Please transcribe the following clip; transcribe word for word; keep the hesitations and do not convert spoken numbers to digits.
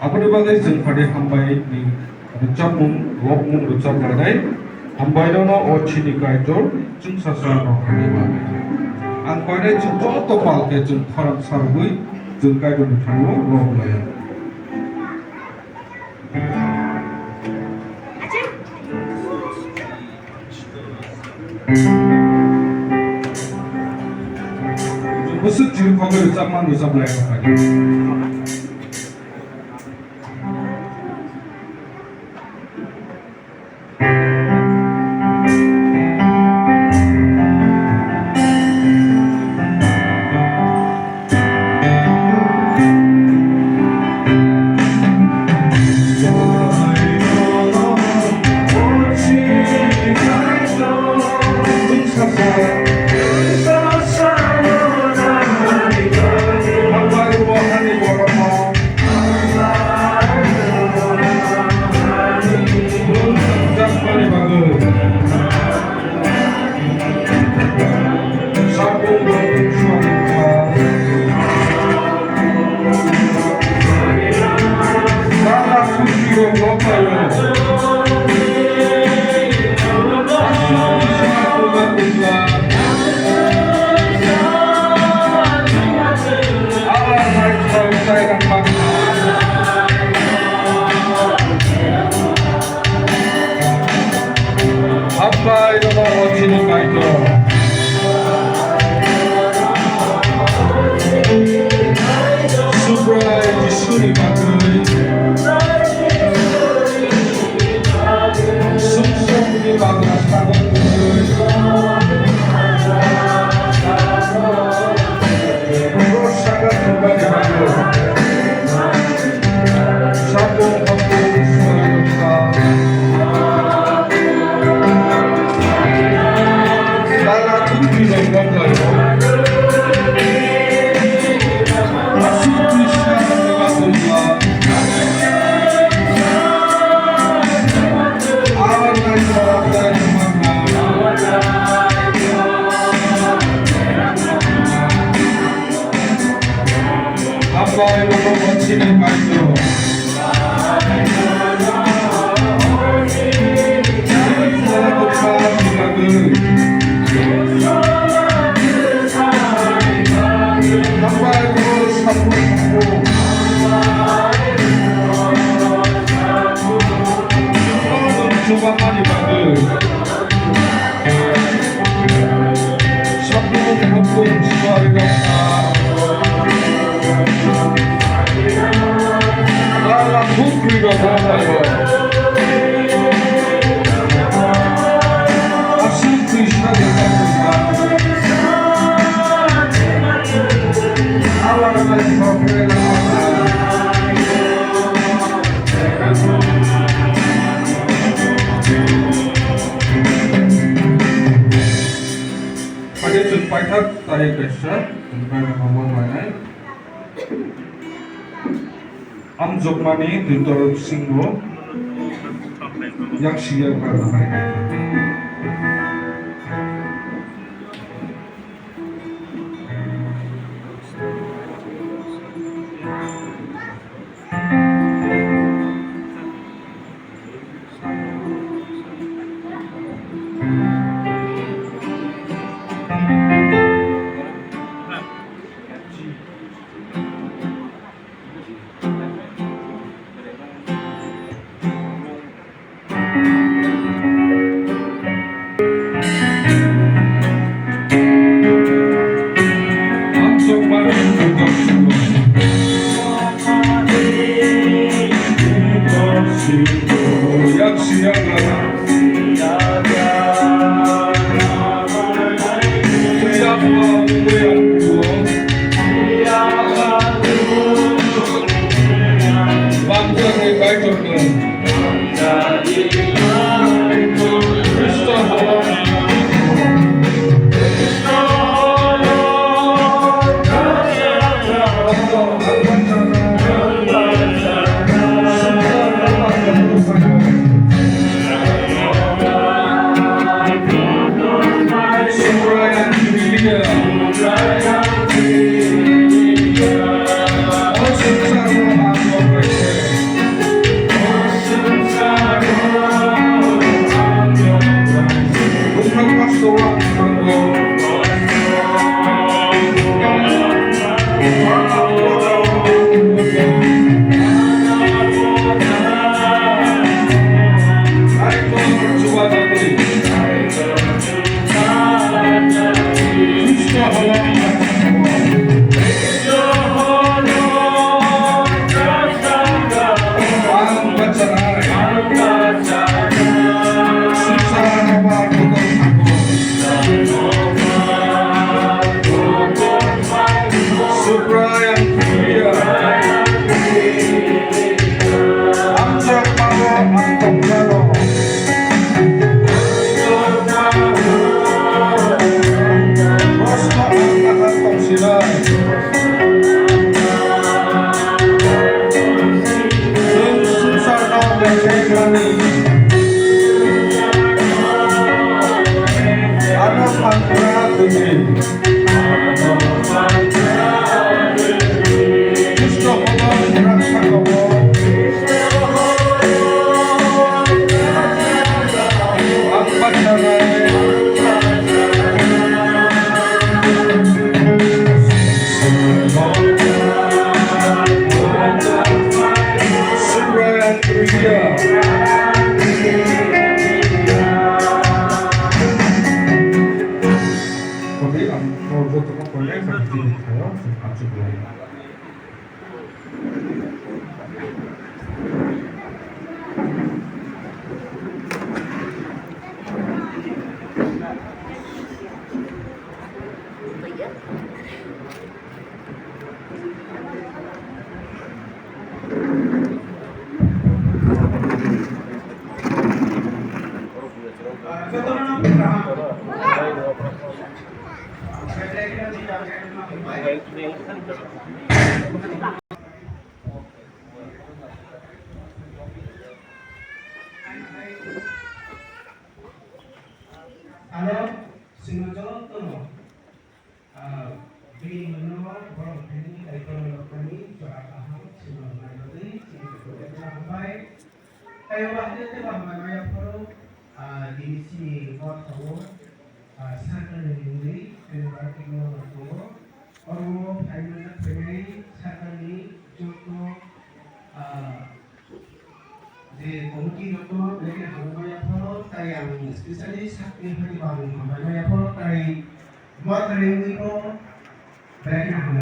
Aboni bagwi chwng phaidi hambai ni rwchapmung, lokmung rwchap lainai. Hambai nono o chini Kaitor, chwng sasa no hambai ma. Ang koinai chwng joto pal khe chwng khorang sarogwi chwng Kaitor ni thani o lok laiya. Chwng bwswk chiri khogwi rwchapmung rwchap laiya. Hambai nono o chini Kaitor. Subrai Jisuni bagwi. Sumsokni bagra sagon bagwi. Rosaka thumani bagwi. Sapung hapung suarokta. Dala thukni rok bamlaio. Asuk Krishna seva tongma. Awan nai sarak dai tongma. Hambai nono o chini Kaitor. Hambai nono sabu sabu. Chubamani bagwi. Paithak tarik kaisa, chwng bai mama bai nai. Amjokmani Duitor Singh bo yak siya ka nai. Ano, sino jotono, ah, bini mano borok thani taitorni rokni jora kaham sino nai bagwi chini kok hambai. Tei o bahai tei bahai maya phoro, ah, bini chini motha o, ah, sakani mungwi tei barikno tongo. Oro phaimani phainai sakani joto, ah, je committee rokno belai khe hambai phoro, tai ang specially sakni hai bang hambai maya phoro, tai motha ni wngwi bo belai khe hambai.